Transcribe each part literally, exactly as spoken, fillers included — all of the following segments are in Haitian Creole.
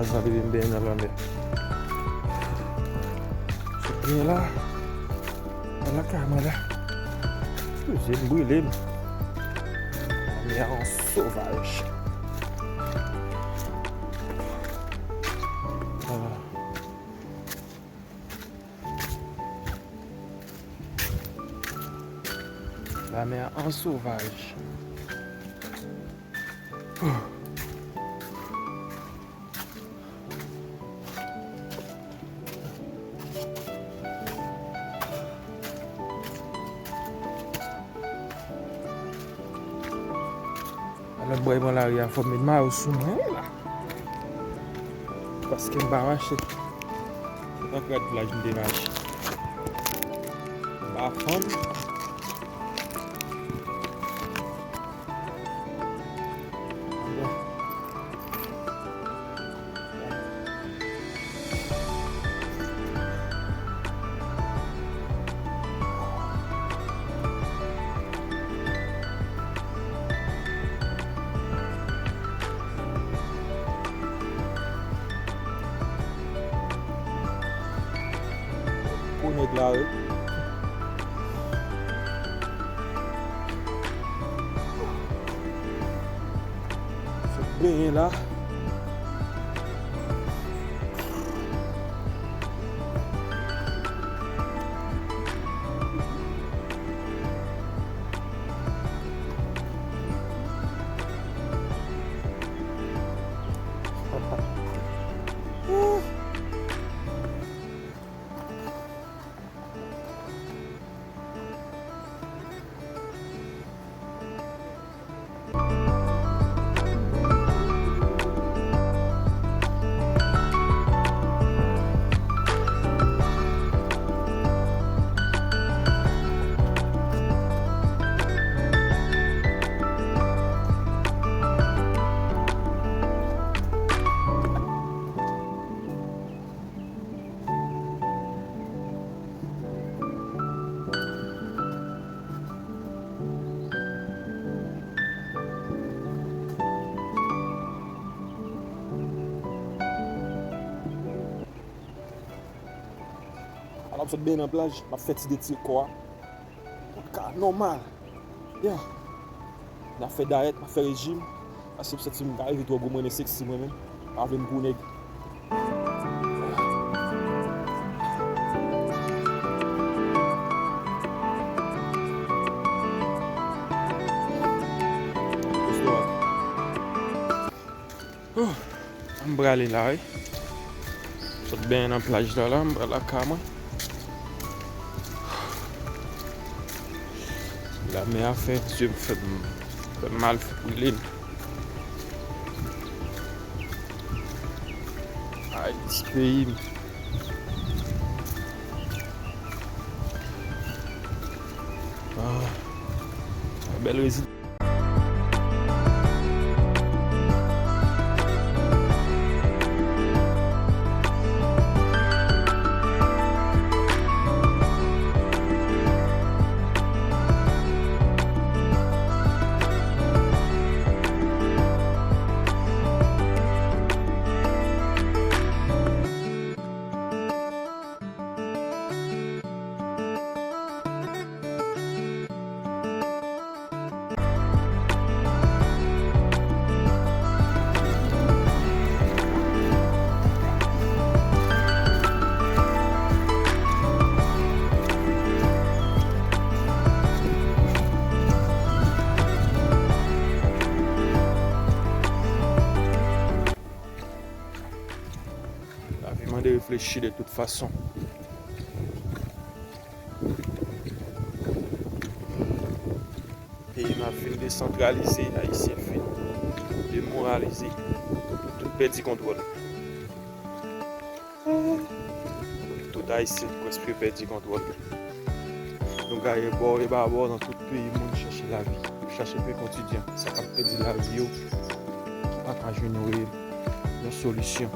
Sa depi m benyen nan lanmè. Sot benyen la. Nan lakay mwen la. Eskize m, brile m. Lanmè an sovaj. Ah. Lanmè an sovaj. Lòt bò mwen lari a, fò m met mayo sou mwen wi la. Paske m pa mache. Se pa krad plaj m te mache. M pa fanm. Pou nèg la, wi. Sot benyen la. Alò, m sot benyen nan plaj, m ap fè ti detire kò a. Pou l ka nòmal. Yeah. N ap fè dayèt, n ap fè rejim. Paske m santi m ka rive twò gwo, mwen renmen seksi mwen menm. Pa vle m pou nèg. Oh, m prale la, wi. Sot benyen nan plaj la, la, m pral lakay mwen. Lanmè a fè zye m fè m, fè m mal, fè m brile m. Ayiti peyi m. Ah, bèl rezil. Lavi mande reflechi de tout fason. Peyi n ap fin desantralize, Ayisyen fin demoralize, tout pèdi kontwòl. Tout Ayisyen prèske pèdi kontwòl. Nou gaye bò e babò nan tout peyi moun chache lavi, chache pen kotidyen. Sa k ap pèdi lavi yo, ki pa ka jwenn yon re-, yon solisyon.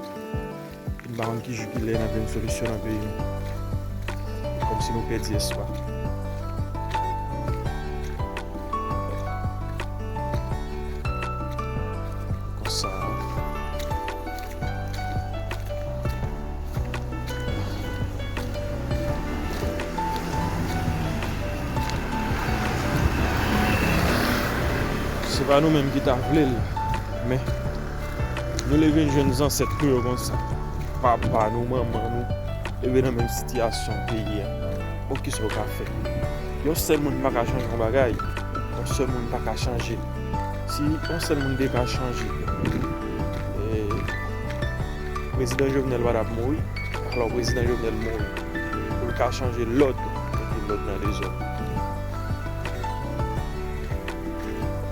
M pa konn ki jou ki lè n ap jwenn solisyon nan peyi nou. Kòmsi nou pèdi espwa. Konsa. Pa nou menm ki ta vle l, men nou leve n jwenn zansèt nou yo konsa. Papa nou, manman nou, leve nan menm sitiyasyon peyi a. Bon, kisa w ka fè? Yon sèl moun pa ka chanje yon bagay. Yon sèl moun pa ka chanje. Si yon sèl moun te ka chanje, e, prezidan Jovenel pa t ap mouri. Alò, prezidan Jovenel mouri pou l ka chanje lòd, mete lòd nan dezòd.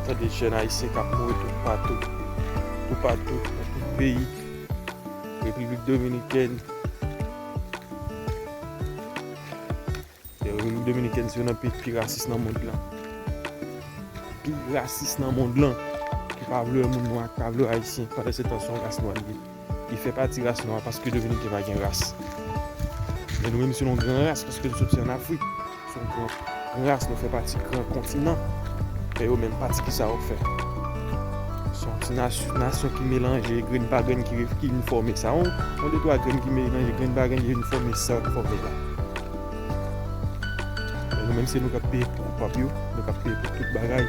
Tande jèn ayisyen k ap mouri toupatou, toupatou, nan tout peyi. Repiblik Dominikèn. Repiblik Dominikèn se youn nan peyi pi rasis nan mond lan. Pi rasis nan mond lan. Ki pa vle wè moun nwa, ki pa vle wè ayisyen. Pandan se tan, se yon ras nwa li ye. Li fè pati ras nwa paske Dominiken pa gen ras. Men nou menm se yon gran ras paske nou soti ann Afrik. Se yon gran, gran ras, nou fè pati gran kontinan. Men yo menm pati, kisa yo fè? Se yon ti nasyon, nasyon ki melanje grenn pa grenn ki, ki vin fòme sa. Yon, yon de twa grenn ki melanje grenn pa grenn ki vin fòme sa yo k fòme la. Men nou menm se nou k ap peye pou koupab yo, nou k ap peye pou tout bagay.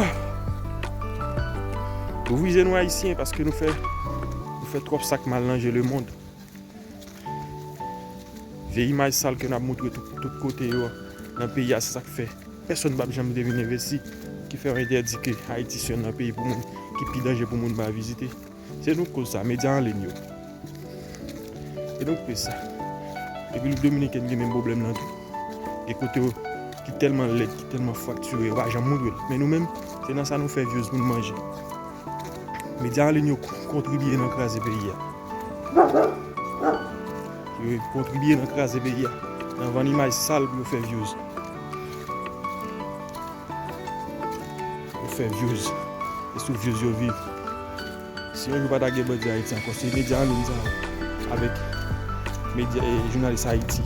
Ah! Louvri je nou ayisyen paske nou fè, nou fè twòp sa k mal nan je lemonn. Vye imaj sal ke n ap moutre tout, tout kote yo nan peyi a, se sa k fè pèsonn p ap janm te vin envesti, ki fè yo entèdi ke Ayiti se youn nan peyi pou moun, ki pi danje pou moun pa vizite. Se nou k koz sa, medya an liy yo. E nou k koz sa. Repiblik Dominikèn gen menm pwoblèm nan tou. Gen kote yo ki tèlman lèd, ki tèlman fraktire, yo pa janm moutre l. Men nou menm, se nan sa nou fè views pou n manje. Medya an liy yo kontribye nan kraze peyi a. Yo kontribye nan kraze peyi a, nan vann imaj sal pou yo fè views. Yo fè views. E sou views yo viv. Si yon jou pa ta gen bandi Ayiti ankò, se medya an liy sa yo, avèk medya, e, jounalis Ayiti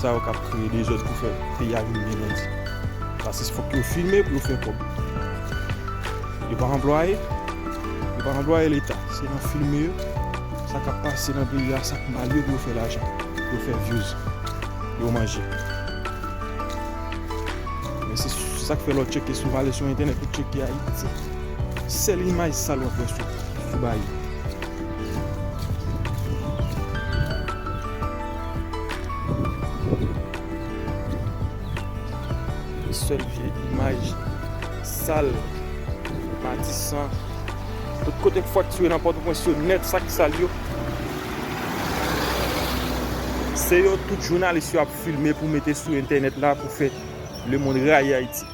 sa yo k ap kreye dezòd pou fè peyi a vin byen grandi. Paske fòk yo filme pou yo fè kòb. Yo pa anplwaye, yo pa anplwaye Leta. Se nan filme yo, sa k ap pase nan peyi a, sa k mal yo pou yo fè lajan, pou yo fè views, pou yo manje. Men se sa k fè lè w tcheke, si w ale sou entènèt, ou tcheke Ayiti, sèl imaj sal w ap wè sou, sou bagay yo. Sèl vye imaj sal, Matisan. Tout kote k fraktire nan Pòtoprens yo nèt, sa k sal yo. Se yo tout jounalis yo ap filme pou mete sou entènèt la pou fè lemonn rayi Ayiti.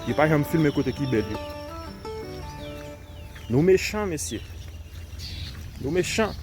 Yo pa janm filme kote ki bèl yo. Nou mechan, mesye. Nou mechan.